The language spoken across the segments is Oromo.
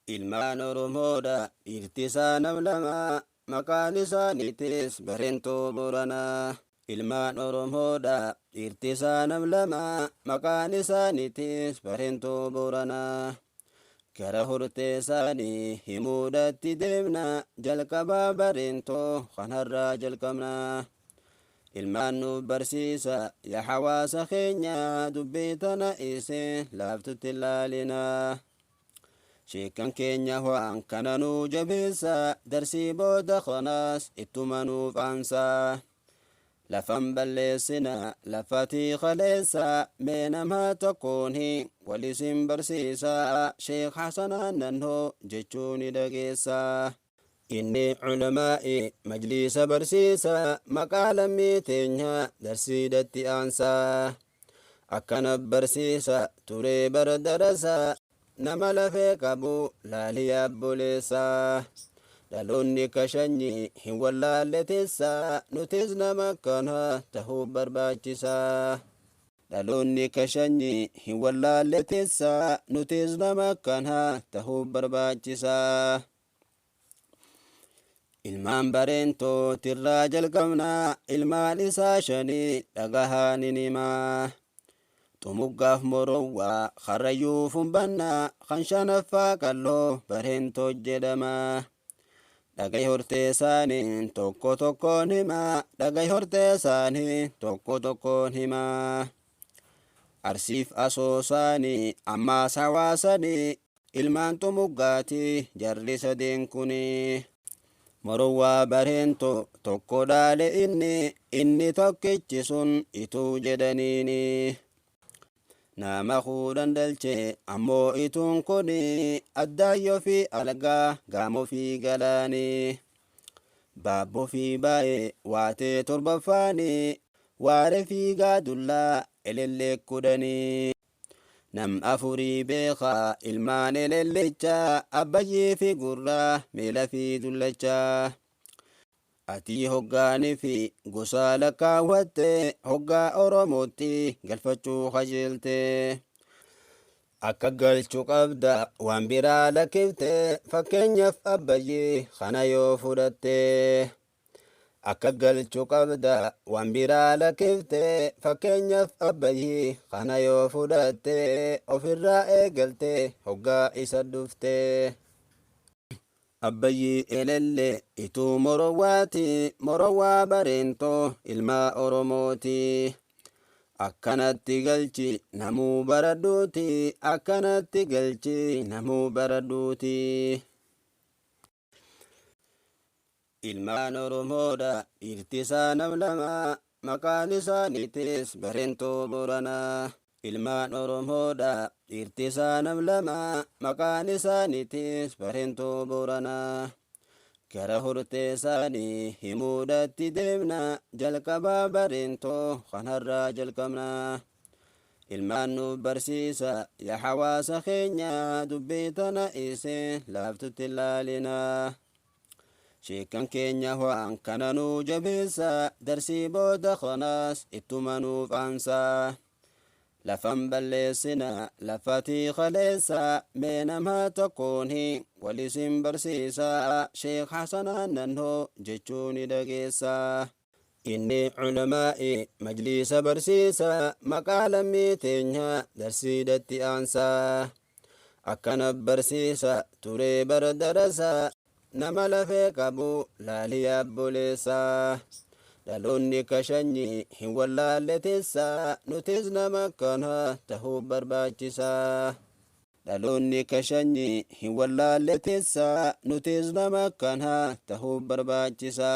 Ilmaan Oromoodha dhiirti isaa nam lama, maqaan isaaniitis Barentoo Booranaa. Ilmaan Oromoodha dhiirti isaa nam lama, maqaan isaaniitis Barentoo Booranaa. Gara hortee isaanii himuudhatti deemna, jalqabaa Barentoo kanarraa jalqabna. Ilmaan nuuf barsiisa yaa hawaasa keenya, dubbii tana isin laaftutti ilaalinaa. Sheekan keenya waan kana nuu jabeessa, darsii booda kanaas ittuma nuuf aansa. Lafan balleessina lafatii kaleessa, mee nama tokkoon wal isin barsiisa, Sheek Hasanaan Nannoo jechuu ni dhageessa. Inni ulamaa'i majliisa barsiisa, maqaa lammii teenya darsiidatti aansa. Akkana barsiisa turee bara darasa, nama lafee qabu laalii abboleessa. Dhaloonni kashanyi hin wallaalle tessa, nutis nama akkana tahuu barbaachisa. Dhaloonni kashanyi hin wallaalle tessa, nutis nama akkana tahuu barbaachisa. Ilmaan Bareentootirraa jalqabna, ilmaan isaa shanii dhagahaa ni himaa. Xumuggaaf Morowwaa Karrayyuu Fumbannaa, kan shanaffaa Qalloo Bareentoo jedhama. Dhagay hortee isaanii tokko tokkoon himaa, dhagay hortee isaanii tokko tokkoon himaa. Arsiif Asoosaanii ammaas hawaasanii, ilmaan Xumuggaati jarri sadeen kuni. Morowwaa Bareento tokko dhaale inni, inni tokkichi sun Ituu jedhaniini. Nama 10 dhalche ammoo Ituun kuni, Addaayyoo fi Algaa, Gaamoo fi Galaani. Baabboo fi Baay'ee waatee torbaffaani, Waare fi Gaadullaa elellee 10. Nam afurii beeka ilmaan elellicha, Abbayyii fi Gurraa, Miila fi Dullacha. Atii hoggaanii fi gosaa lakkaawwatte, hoggaa Oromootti galfachuu kajeelte. Akka galchu qabda waan biraa lakkifte, fakkeenyaaf Abbayyii kana yoo fudhatte. Akka galchu qabda waan biraa lakkifte, fakkeenyaaf Abbayyii kana yoo fudhatte, ofirraa eegalte hoggaa isa dhufte. Abbayyii elelle Ituu Morowwaati, Morowwaa Bareentoo ilmaa Oromooti. Akkanatti galchi namuu baradhuuti, akkanatti galchi namuu baradhuuti. Ilmaan Oromoodha dhiirti isaa nam lama, maqaan isaaniitis Barentoo Booranaa. Ilmaan Oromoodha dhiirti isaa nam lama, maqaan isaaniitis Barentoo Booranaa. Gara hortee isaanii himuudhatti deemna, jalqabaa Barentoo kanarraa jalqabna. Ilmaan nuuf barsiisa yaa hawaasa keenya, dubbii tana isin laaftutti ilaalinaa. Sheekan keenya waan kana nuu jabeessa, darsii booda kanaas ittuma nuuf aansa. Lafan balleessina lafatii kaleessa, mee nama tokkoon wal isin barsiisa, Sheek Hasanaan Nannoo jechuu ni dhageessa. Inni ulamaa'i majliisa barsiisa, maqaa lammii teenya darsiidatti aansa. Akkana barsiisa turee bara darasa, nama lafee qabu laalii abboleessa. Dhaloonni kashanyi hin wallaalle tessa, nutis nama akkana tahuu barbaachisa. Dhaloonni kashanyi hin wallaalle tessa, nutis nama akkana tahuu barbaachisa.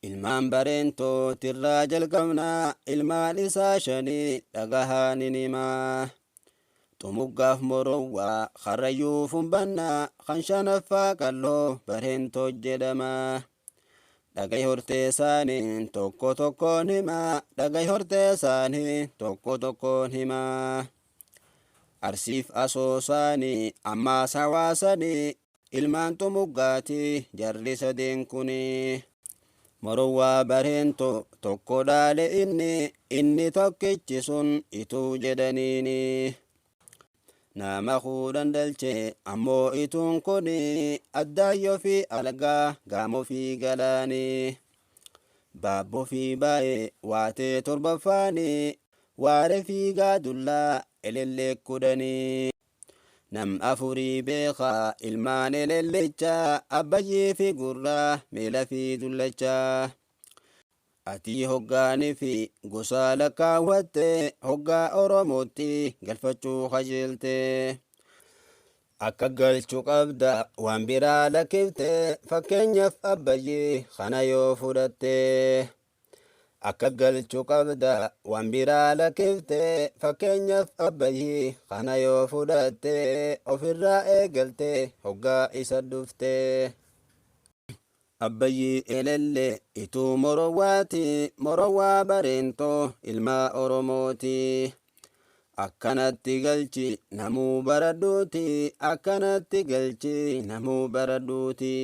Ilmaan Bareentootirraa jalqabna, ilmaan isaa shanii dhagahaa ni himaa. Xumuggaaf Morowwaa Karrayyuu Fumbannaa, kan shanaffaa Qalloo Bareentoo jedhama. Dhagay hortee isaanii tokko tokkoon himaa, dhagay hortee isaanii tokko tokkoon himaa. Arsiif Asoosaanii ammaas hawaasanii, ilmaan Xumuggaati jarri sadeen kuni. Morowwaa Bareento tokko dhaale inni, inni tokkichi sun Ituu jedhaniini. Nama 10 dhalche ammoo ituun kun addaayyoo fi algaa gaamoo fi galaanii. Baabboo fi baay'ee waatee torbaffaanii waaree fi gaadullaa elellee 10. Nam afurii beekaa ilmaan elellichaa abbayyee fi gurraa miila fi dullachaa. Ati hoggaanii fi gosa lakkaawwatte hoggaa Oromootti galfachuu kajeelte. Akka galchuu qabda waan biraa lakkifte fakkeenyaaf abbayyee kana yoo fudhatte. Akka galchuu qabda waan biraa lakkifte fakkeenyaaf abbayyee kana yoo fudhatte ofirraa eegalte hoggaa isa dhufte. Abbayyii elellee ituu morowwaati morowwaa bareentoo ilma Oromooti. Akkanatti galchi namuu baradhuuti akkanatti galchi namuu baradhuuti.